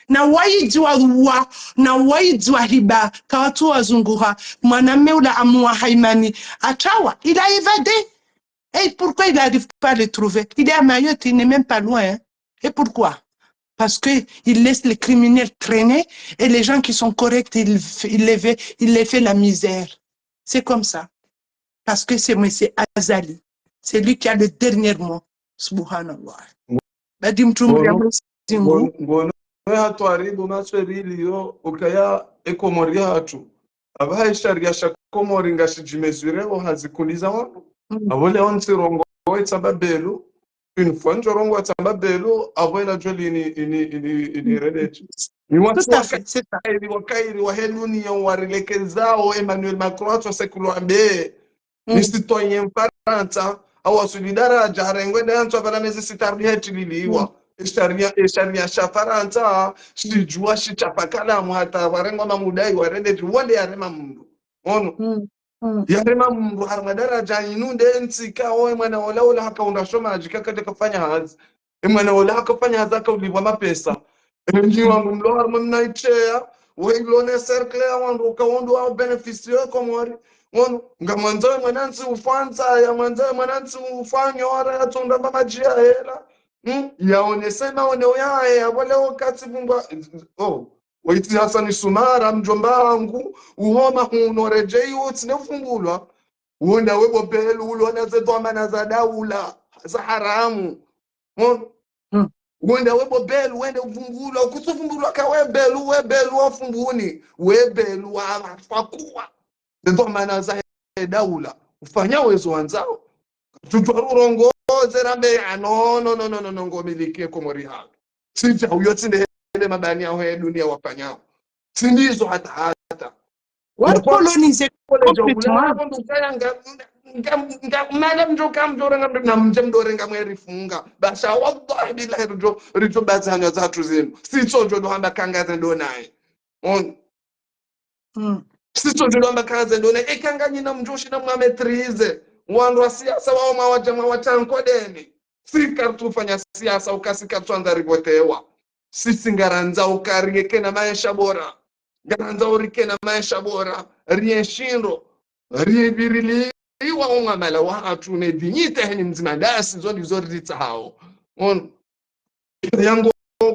Na wayidziwa wa, na wayidziwa hiba, kawatsu wazunguha, mwanamme ula amuwa Haimani, atrawa, il a évadé. Et pourquoi il n'arrive pas à le trouver? Il est à Mayotte, il n'est même pas loin, hein. Et pourquoi? Parce que il laisse les criminels traîner et les gens qui sont corrects, il, il les fait, il les fait la misère. C'est comme ça. Parce que c'est monsieur Azali. C'est lui qui a le dernier mot. Subhanallah. Badi mtume ya Mwenyezi Mungu. Ngono, ngono, hatwaribu maswebili yo, ukaya e Komori hatru. Aba hayi sharia sha Komori ngashidjimezure o hazikuliza wanu. Mm. Abo leo ntsi rongowe tsamba belu, une fois ndjo rongowa tsamba belu, abo ela djoli ini, ini, ini, ini redeji. Ni wandru wakairi, wakairi wahe dunia warilekezao Emmanuel Macron, atso sekulu ambe ni citoyen Mfarantsa, hawaswili daraja, harengwa nde antswa pvala mezi sita rihetililiwa. Esharia, esharia sha Farantsa, shidjuwa shichapa kalamu hata warengwa mamudai, warende djuwonde yarema mndru. Ono. Yarema mndru harumwa daraja inu nde ntsi ka oye mwana ola ola hakaunda shomaji kakadja kafanya hazi. E mwana ola hakafanya hazi hakaulipvwa mapesa. E mdji wangu mlo harumwa mna itshea, we ilone cercle ya wandru ukaondu wa bénéficier Komori. Ono, ngamwandzo e mwanantsi ufantsa, ya mwandzo e mwanantsi ufanyora, ya tsonda mba madji ya hela. Hmm? Yaonese maone uyaye, ya wale wakati vumbwa. Oh. Waitsi Hasani Sumara, mdjomba wangu, uhoma huno redjei utsi ne ufumbulwa. Wonda we bo Belu, ulona ze dhwamana za daula, za haramu. Ono. Wonda we bo Belu, wende uvumbulwa, ukutsuvumbulwa ka we Belu, we Belu wa fumbuni, we Belu wa fakuwa. Ze dhwamana za he daula, ufanya wezo wandzao. Tsudjwarurongoze rambe ya, no, no, no, no, no, no, ngomiliki e Komori hangu. Tsidja uyo tsinde hele mabani yaho he dunia wafanyao. Tsindizo hata hata. Wakolonize complètement. Nga, nga, nga, mala mdjo ka mdjo renga mdjo, na mdje mdjo renga mweri funga. Basha, wallahi billahi ridjo, ridjo bazi hanywa zatru zinu. Sitso djo ndo hamba ka ngaze ndo naye. Ono. Sitso djo ndo hamba ka ngaze ndo naye. Eka nganyina mdjo shinda mwa maîtriser. Wandru wa siasa wao mawadja mwa watankodeni. Si karitsufanya siasa, uka si karitswandza rivotewa. Sisi ngarandzao uka rieke na maesha bora. Ngarandzao rike na maesha bora, rienshi ndro, riviriliwa o mwamala wahatru ne dignité heni mdzima ndasi zo ndizo rizitsahao. Ono. Yango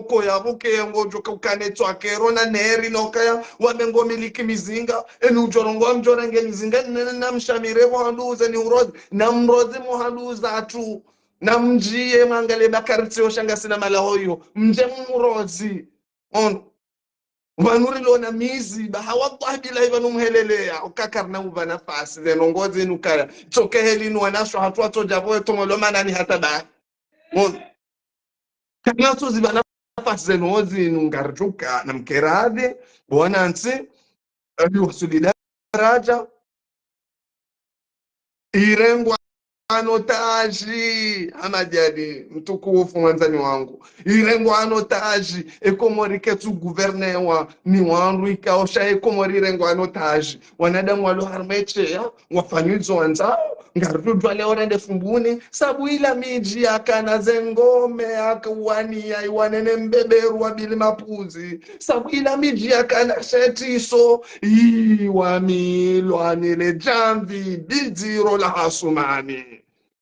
ko ya buke yango djoka ukane tswakero na neri no kaya wambe ngomiliki mizinga, eni udjorongoa mdjorenge mizinga, nene na mshamire pvo handuze ni urozi, na mrozi mo handuza tu, na mdjiye mwangale bakari tsiyo sha ngasina mala hoyo, mdje murozi. Ono. Pvanu rilona mizi, baha wallahi billahi pvanu muheleleya, uka karina upva nafasi, ze ndrongo zinu kaya. Tsoke heli nu wanasho hatru watsodja pvo, etomolo manani hata bahi. Ono. Karina tsozi pva nafasi ze ndrongo zinu ngaridjuka, na mkeradhi, bo wanantsi, riwasuli daraja, irengwa no taji, Hamadi Ali, mtukufu mwandzani wangu. Irengwa no taji, e Komori ketsu gouvernewa, ni wandru ikao sha e Komori irengwa no taji. Wanadamu walo harumwa e tshea, wafanya izo wandzao, ngaridjudjuwa leo rende fumbuni, sabu ila midji yakana ze ngome, yakawaniya, iwanene mbeberu wa bili mapuzi. Sabu ila midji yakana she tiso, iwamilwa ni le djamvi, bidziro la hasumani.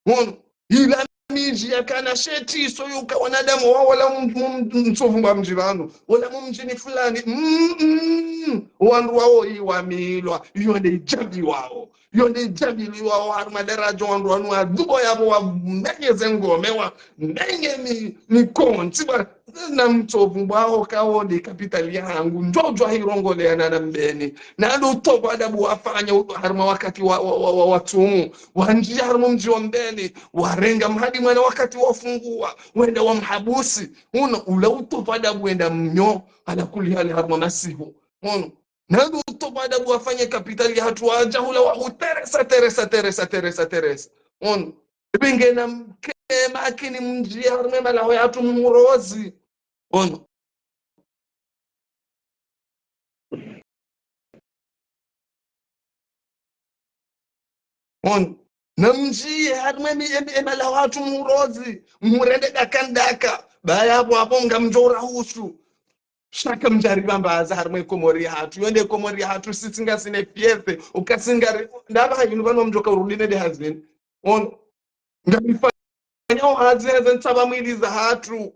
Ono, ila midji yakana she tiso yuka wanadamu wao wala m-, m-, mtsovu mba mdji pvanu, wala mu mdjini fulani, mm, mm, wandru wao iwamilwa, iyo nde idjamvi wao. Yo nde idjamvi liwao harumwa daraja wandru wanu wadhubo yapvo wamenye ze ngome, wamenye mi-, mikontsi, wa-, na mtsovu mbwaho kawo nde kapitali yahangu, ndjo udjuwa hirongoleana na Mbeni. Na ndo utovu adabu wafanya u-, harumwa wakati wa, wa, wa, wa, wa tsumu. Wandjiya harumwa mdji wa Mbeni, warenga mhadi mwana wakati wafunguwa, wenda wamhabusi. Uno, ula utovu adabu wenda mnyo, ala kulli hali harumwa masihu. Uno. Na ndo utovu adabu wafanye kapitali yahatru wadja hula wahuteresa, teresa, teresa, teresa, teresa. Ono. Ibe ngena mkema akini mdji harumwa e malaho yahatru murozi. Ono. Ono. Na mdji harumwa e mi-, e mi-, e malaho yahatru murozi. Murende daka ndaka. Baya pvo apvo ngamdjo urahusu. Shaka mdjariba mbaza harumwa e Komori yahatru. Yo nde Komori yahatru, sisi ngasina fierté. Uka si ngari, ndapvo hayinu pvanu mdjoka urudi nende hazini. Ono. Ngarifanyao hazi heze ntsapva mwili zahatru.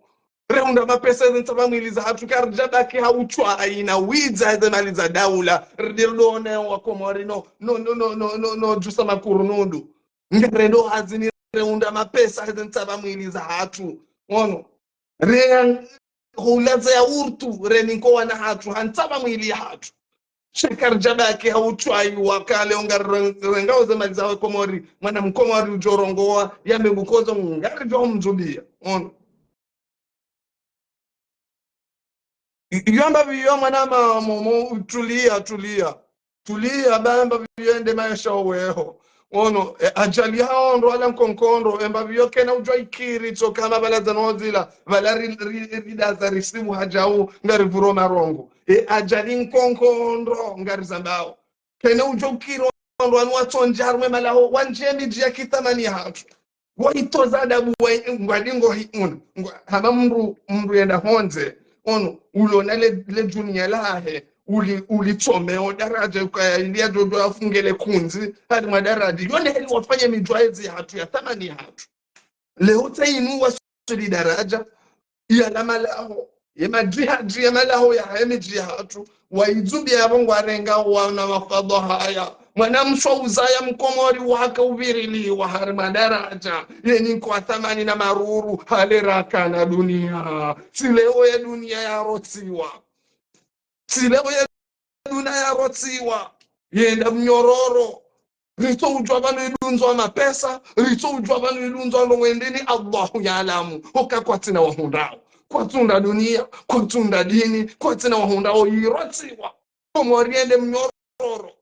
Rehundra mapesa heze ntsapva mwili zahatru. Karidjabaki ha utswa hayina widza heze mali za daula. Ridiro one wa Komori no, no, no, djusa makurunudu. Ngarendo hazini rehundra mapesa heze ntsapva mwili zahatru. Ono. Re hulaza ya urtu, reninko wana hatru, ha ntsapva mwili yahatru. Sha karidjabaki ha utswayi wakale onga ren-, renga oze mali zawe Komori, mwana Mkomori udjorongowa, yambe ngukozo ngaridjo mdzubiya. Ono. I-, iyo mbapvi iyo mwanama Momo, tulia, tulia. Tulia, ba mbapvi iyo ende maesha oweho. Ono, e, ajali hao ndo wala nkonkondro, e mbapvi iyo kena udjwa ikiri, tso kama pvala za nozila, pvala ri, ri, ri, ridaza risibu hajau, ngari pvuro marongo. E, ajali nkonkondro, ngari zambao. Kena udjo ukiro wandru wanu watsondja harumwa emalaho, wandje midji ya kithamani ya hatru. Waitoza adabu wa, ngwadingo hi, ono, ngwa, hama mndru, mndru yenda hondze, ono, ulona le, le djuniya lahe, uli, ulitsomeo daradja, ukaya ili yadjodjo afunge le kundzi, harimwa daradja. Yone heli wafanye midjwaezi ya hatru, ya thamani ya hatru. Leo tsa inu wasuli daradja, ya la malaho, ye madjihadi ya malaho ya hemidji ya hatru, waidzubi yapvo ngwarenga wana mafadha haya. Mwana mswa uzaya mkomori waka uviriliwa harimwa daradja, yeni nkwa thamani na maruru, hale rakana duniya. Tsi leo ye duniya yarotsiwa. Tsi leo ye duniya yarotsiwa, yenda mnyororo. Ritso udjwa pvanu idundzwa mapesa, ritso udjwa pvanu idundzwa ndrongoo ndrini, Allahu yaalamu. Hoka kwatsina wahundrao. Kwatsunda duniya, kwatsunda dini, kwatsina wahundrao, irotsiwa. Komori yende mnyororo.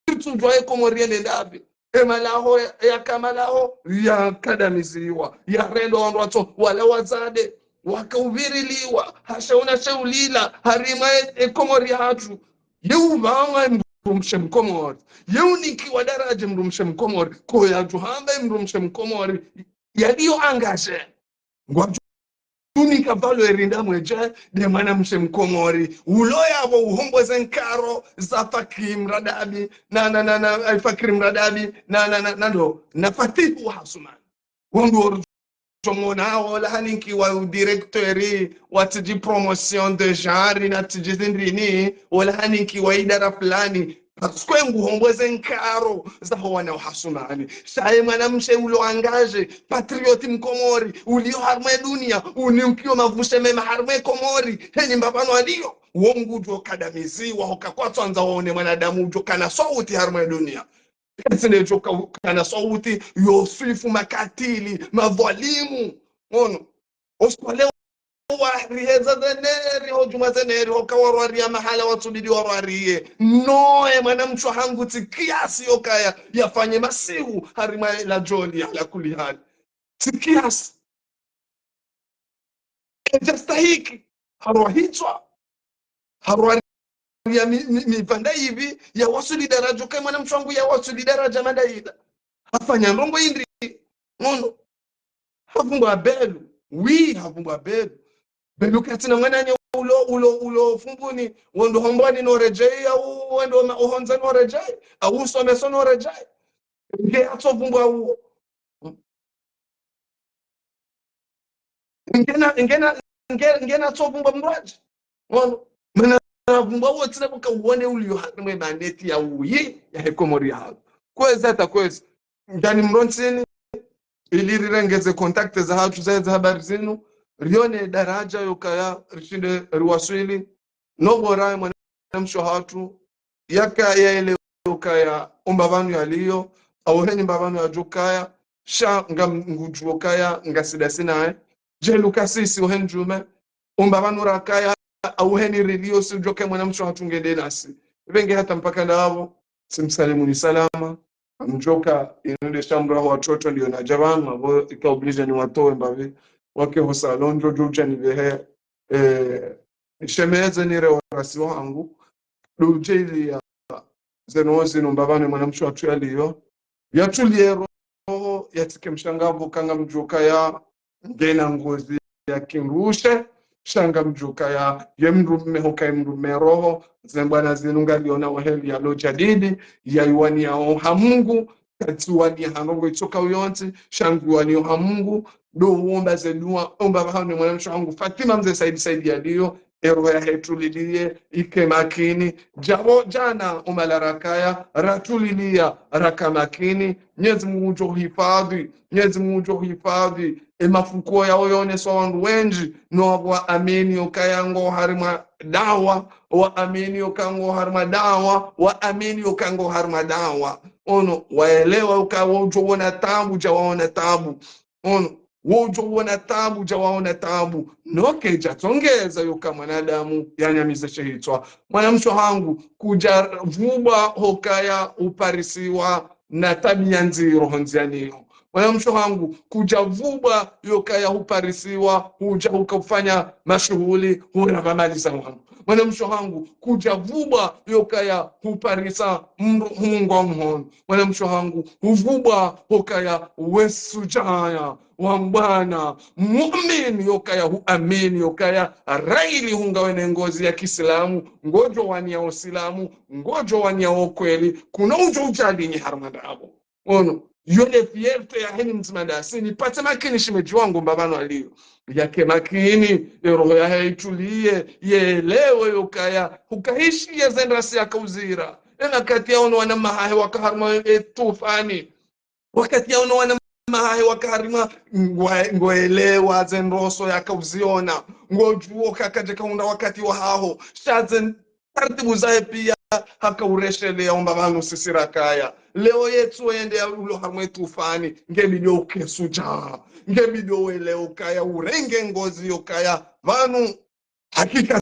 Ritsudjwa e Komori yende ndapvi. E malaho ya, ya kamalaho, ya kadamiziwa, ya rendo wandru watso, wala wazade, waka uviriliwa, hashauna shaulila, harimwa e, e Komori ya hatru. Ye upvangwa mndru mshe mkomori. Ye unikiwa daradja mndru mshe mkomori. Ko yadjo hamba mndru mshe mkomori. Yaliyo engagé. Ngwadjo unika valeur nda mwedje, nde mwana mshe mkomori. Ulo yapvo uhomboze nkaro za Fakri Mradabi, na, na, na, na, ay, Fakri Mradabi, na, na, na, na, ndo, na Fatihu Hasumani. Wandru wori tomona, wola haninkiwa u directeur, watsidji promotion de genre, na tsidji zindrini, wola haninkiwa idara fulani. Parce que nguhomboze nkaro za ho wana wa Hasumani. Sha ye mwana mshe ulo engagé, patriote mkomori, uliyo harimwa e duniya, unikiyo mavushe mema harimwa e Komori, heni mbapvanu aliyo. Wo ngudjo kadamiziwa, hoka kwatsandza wone mwanadamu udjo kana sauti harimwa e duniya. Katsina djo ka-, kana sauti, yo swifu makatili, madhwalimu. Ono. Oswale wa riheza zeneri, ho djumwa zeneri, hoka warwariya mahala watsubidi warwariye. Noe, mwana mshe hangu tsi kiasi yokaya, yafanye masihu, harimwa la djoli, ala kuli hali. Tsi kiasi. Kadja stahiki, harwa hitswa, harwa ya mi, mi, mipvanda ipvi, ya wasuli daradja, uka mwana mshe wangu ya wasuli daradja manda ila. Hafanya ndrongoo indri, ngono. Havumbwa Belu, oui, havumbwa Belu. Belu katsina mwananya ulo, ulo, ulo Fumbuni, wendo Hombwani no redjei, au wendo ma-, uhondze no redjei, au usomeso no redjei. Nge atsovumbwa uwo. Ngena, ngena, nge-, ngena tsovumbwa mndru adje. Ngono. Mana avumbwa wotsina kuka uwone uliyo harimwa e maneti ya uyi, ya he Komori ya hatru. Kwezi hata kwezi. Ndani mrontsini, ili rirengeze contact za hatru za, za habari zinu, rione daradja yokaya, rishinde riwaswili, no bora mwana mshe hatru, yaka yaelewa ukaya o mbapvanu yaliyo, au heni mbapvanu yadjokaya, sha ngam-, ngudjuo kaya ngasi dasi naye. Djeli uka sisi o heni djumwa, o mbapvanu rakaya, au heni riliyo si udjoka mwana mshe hatru ngende nasi. Ipvenge hata mpaka ndapvo, tsimsalimuni salama. Amdjoka, inu nde shambura ho watoto ndiyo nadja pvanu, apvo ika obligé niwatowe mbapvi, wake ho salon, djo djo udja nipvehe, eh, shemeze nire warasi wangu, ndo udjeli ya zeno zinu mbapvanu mwana mshe hatru yaliyo, yatuliye roho, yatsike mshangapvo ka ngamdjokaya, ngena ngozi ya kindrushe, sha ngamdjokaya, ye mndru mme hoka ye mndru mme roho, ze mbwana zinu ngaliona waheli yalo jadidi, ya iwaniya oha Mungu, katsiwaniya ha ndrongoo itsoka uyontsi, sha ngu iwaniya oha Mungu, ndo uomba ze dua, omba pvahanu mwana mshe wangu, Fatima mze Saidi Saidi yaliyo, e roho yahe ituliliye, ike makini. Djapvo djana umala rakaya, ratuliliya, raka makini. Mnyezi Mungu udjo hifadhwi, Mnyezi Mungu udjo hifadhwi. E mafuko yao yoneswa wandru wendji, no waamini yokaya ngo harimwa dawa, waamini yokaya ngo harimwa dawa, waamini yokaya ngo harimwa dawa. Ono, waelewa yokaya wodjo wona tabu, dja waona tabu. Ono, Wodjo wona taabu, dja waona taabu. Noke dja tsongeza yoka mwanadamu yanyamize she hitswa. Mwanamshe hangu, kudja vubwa hokaya huparisiwa na tabiya ndziro hondziani yo. Mwanamshe hangu, kudja vubwa yokaya huparisiwa, hudja hukafanya mashuhuli, huramba mali za wangu. Mwanamshe hangu, kudja vubwa yokaya huparisa mdru hungwa mhono. Mwanamshe hangu, huvubwa hokaya we sujaya, wa mbwana, muumini yokaya huamini yokaya raili hunga wene ngozi ya kiislamu, ngodjo wania usilamu, ngodjo wania ukweli, kuna udjo udjalinyi harumwa ndrabo. Ono, yo nde fierté ya heni mdzima ndasi, nipatse makini shemedji wangu mbapvanu aliyo. Yake makini, ye roho yahe ituliye, yelewe yokaya, hukahishi ye ze ndrasi yakauzira. Ena wakati yaono wana mahahe waka harumwa ye tufani. Wakati yaono wana mahahe waka harumwa, ngwa-, ngoelewa ze ndroso yakauziona. Ngodjuo kakadje kaunda wakati wahaho. Sha ze taratibu zahe piya hakauresheleya umbapvanu sisi rakaya. Leo yetsu yende ya ulo harumwa ye tufani, ngebidi uke sujaa. Ngebidi uelewe ukaya urenge ngozi yokaya pvanu hakika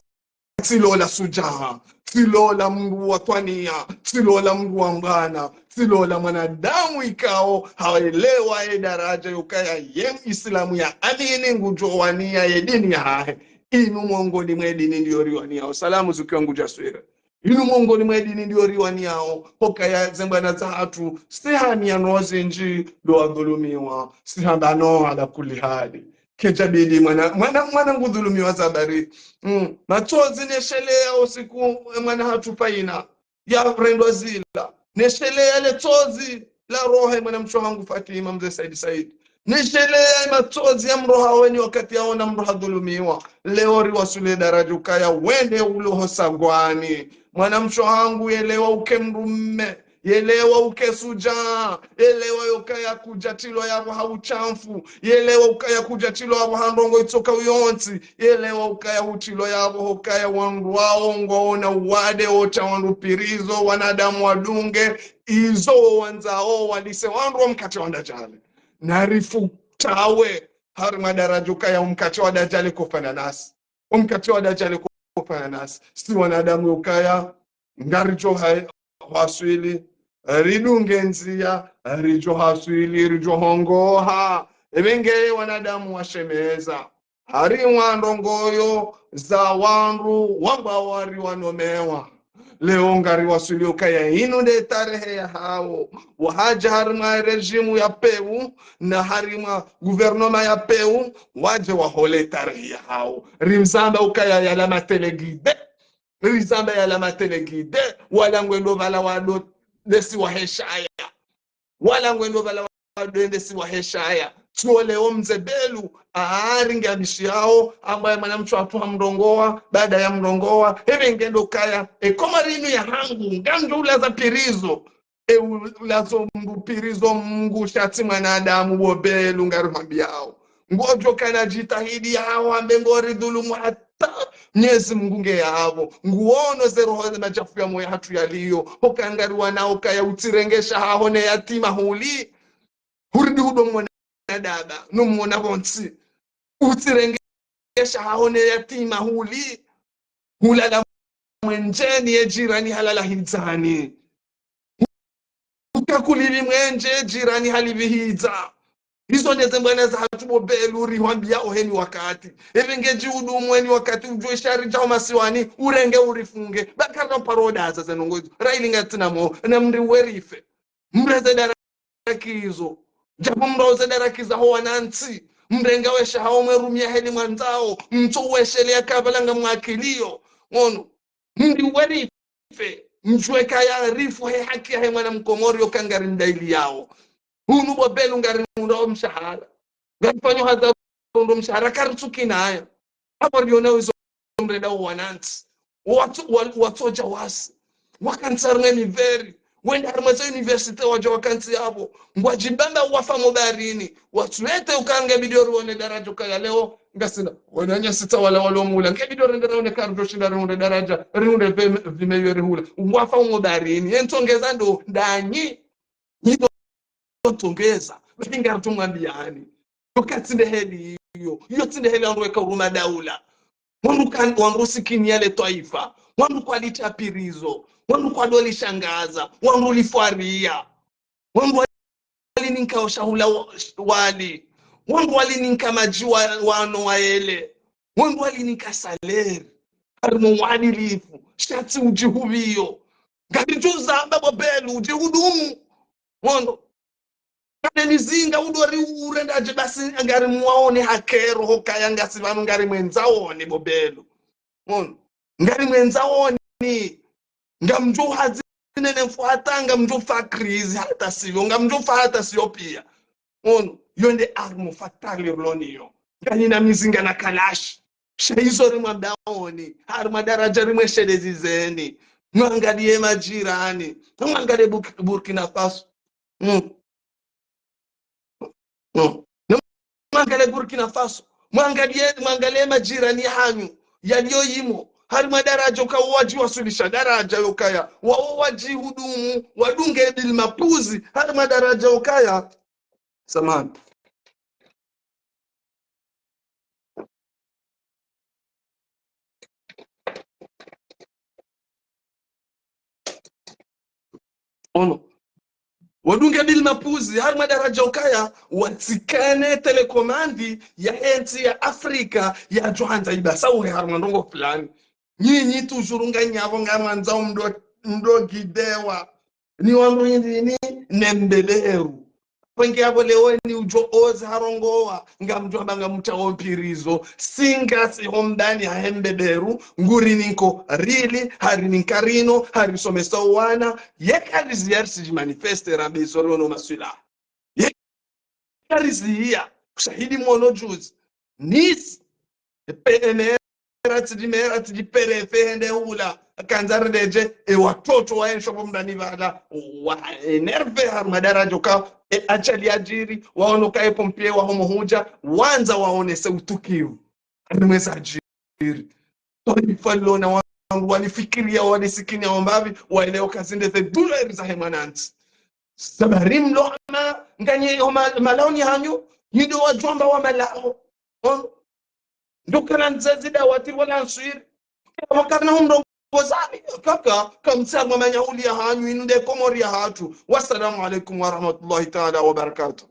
tsi lola sujaa, tsi lola mdru wa twaniya, tsi lola mdru wa mbwana, tsi lola mwanadamu ikao haelewa ye daraja yokaya ye Islamu yaamini ngudjo wania ye dini yahahe. Inu mongoni mwe dini ndiyo riwaniyao. Salamu zukiwa ngudja swira. Inu mongoni mwe dini ndiyo riwaniyao. Hokaya ze mbwana zahatru, sihani ya nozi ndji ndo wadhulumiwa. Sihamba no ala kulli hali. Kedjabidi mwana, mwana, mwana ngudhulumiwa zabari. Mm. Matsozi nesheleya usiku, e mwana hatru payina. Ya rendwa zila. Nesheleya le tsozi la roho e mwanamshe hangu Fatima, mze Said Said. Nesheleya matsozi ya mdru haweni wakati yaona mdru hadhulumiwa. Leo riwaswili daraja ukaya wende ulo ho sagwani. Mwanamshe hangu yelewa uke mdrume. Yelewa uke sujaa. Yelewa yokaya kudja tilwa yapvo ha ushamfu. Yelewa ukaya kudja tilwa yapvo ha ndrongo itsoka uyontsi. Yelewa ukaya hutrilwa yapvo hokaya wandru wao ngwaona uwade, otsha wandru pirizo, wanadamu wadunge, izo wandzao walise wandru wa mkatre wa ndajali. Narifutawe harumwa daraja ukaya umkatre wa dajali kofana nasi. Umkatre wa dajali kofana nasi. Si wanadamu ukaya ngaridjo ha-, haswili, ridunge ndziya, ridjo haswili, ridjo hongoha. Ebe nge wanadamu washemeza. Harimwa ndrongoyo za wandru wamba wari wanomewa. Leo ngariwaswili ukaya inu nde tarehe yahawo. Wahadja harimwa régime ya pewu na harimwa gouvernement ya pewu, wadje wahole tarehe yahawo. Rimzamba ukaya yala matelegide. Rizamba yala matelegide, wala ngwendo pvala wado ndesi waheshaya. Wala ngwendo pvala wado ndesi waheshaya. Tsi ole o mze Belu, aari nge abishiyao, ambaye mwanamshe hatru hamrongoa, baada ya mrongoa, hebe ngendo kaya, e Komori inu ya hangu, ngamdjo ulaza pirizo. E ulazo mdru pirizo Mngu sha tsi mwanadamu bo Belu ngarihwambiyao. Ngodjo kana jitihadi yaho ambe ngoridhulumu hata Mnyezi Mngu nge yapvo. Nguono ze roho ze machafu ya moyo hatru yaliyo. Hoka ngariwanao kaya utsirengesha haho ne yatima huli. Huridi hudo mwana daba, no mwana pvontsi. Utsirengesha haho ne yatima huli. Hulala mwenjeni ye jirani halala hidzani. Ukakulipvi mwenje jirani halipvi hidza. Izo ndeze mbwana zahatru bo Belu rihwambiyao heni wakati. Ebe nge djihudu mweni wakati udjuwe shari djao masiwani, urenge urifunge. Bakara mparo daza ze ndrongo izo. Raili ngatsina mo, na mri werife. Mreze dara kizo. Djabu mroze dara kiza ho wanantsi. Mrenga wesha hao mwe rumia heli mwandzao. Mtso wesheleya kabala ngamwakiliyo. Ngono. Mri werife. Mdjuwe kaya rifu he haki yahe mwana Mkomori yoka ngarimdailiyao. Hunu bo Belu ngariundra o mshahara. Ngarifanyo haza undro mshahara karitsuki nayo. Apvo riona wizo mrenda wo wanantsi. Watso-, wa-, watsodja wasi. Wakantsi harimwa miveri. Wende harimwa ze université wadja wakantsi yapvo. Ngwadjibamba wafa mo baharini. Watsulete uka nge bidi rione daraja ukaya leo. Ngasina. Wananya sita wala walo mula. Nge bidi rende raone karidjo shinda riunde daraja. Riunde vime-, vimeyo rihula. Ngwafa mo baharini. Ye ntsongeza ndo ndanyi. Nyi ndo ntsongeza. Basi ngaritumwambiyani. Yo katsi nde heli iyo. Yo tsi nde heli wandru weka uruma daula. Wandru kan-, wandru sikini ya le twaifa. Wandru kwalitapirizo. Wandru kwadolishangaza. Wandru lifwaria. Wandru walininka oshahula wa-, wali. Wandru walininka madji wa-, wano wayele. Wandru walininka salaire. Harimwa uadilifu. Sha tsi udjihupviyo. Ngaridjo zamba bo Belu, udjihudumu. Wono. Kane mizinga udori urendadje basi ngari mwaone hakero hukaya ngasi pvanu ngari mwendzaoni bo Belu. Wono. Ngari mwendzaoni. Ngamdjo hazi nene mfuata, ngamdjo fa krizi, hata siyo, ngamdjo fa hata siyo pia. Wono. Yo nde arme fatale rilo nayo. Nganyina mizinga na kalashi. Sha izo rimwambiaoni, harimwa daradja rimweshelezi zeni. Mwangaliye majirani. Mwangaliye Buk-, Burkina Faso. Mm. Mm. Ne mwangaliye Burkina Faso. Mwangaliye, mwangaliye majirani hanyu. Yaliyo yimo. Harimwa daradja ukaya wadjiwaswilisha daradja yokaya. Wawo wadjihudumu, wadunge bil mapuzi. Harimwa daradja ukaya. Samahani. Wono. Wadunge bil mapuzi, harimwa daradja ukaya, watsikane telekomandi ya entsi ya Afrika, yadjo handza ibasa uhe harimwa ndrongo fulani. Nyinyi toujours nganyapvo ngamwandzao mdo, mdo gidewa. Ni wandru indrini, ne mbeberu. Pvenge yapvo leo ni udjo ozi harongowa, ngamdjo hamba ngamtsaho mpirizo. Singa si hombani hahe mbeberu, nguri ninko rili, hari ninka rino, hari somesa wana, ye karizi yari si djimanifeste rabe isori ono maswila. Ye karizi iya, kushahidi mwono juzi. Nisi, P M R, atsi dji maire, atsi dji préfet hende hula, kandza ridedje, e watoto wa ensho pvo mdani pvala, wa énervé harumwa daradja uka, e ajali yadjiri, waono ka e pompier wa homo hudja, wandza waonese utukivu. Harimwa eza djiri. Twaifa lilo na wandru walifikiria, walisikini, wambapvi, waelewa ka zinde ze douleur zahe mwanantsi. Sabari mlo hama, nganye ho ma-, malaoni hanyu, nyi ndo wadjwamba wa malao. Oh. Ndo kana ndzezi dawati wala nswiri. Wakarina hundrongo zani, kaka, kamtsa mwa manyahuli ya hanyu, inu nde Komori ya hatru. Wassalamu alaikum warahmatullahi taala wabarakatuh.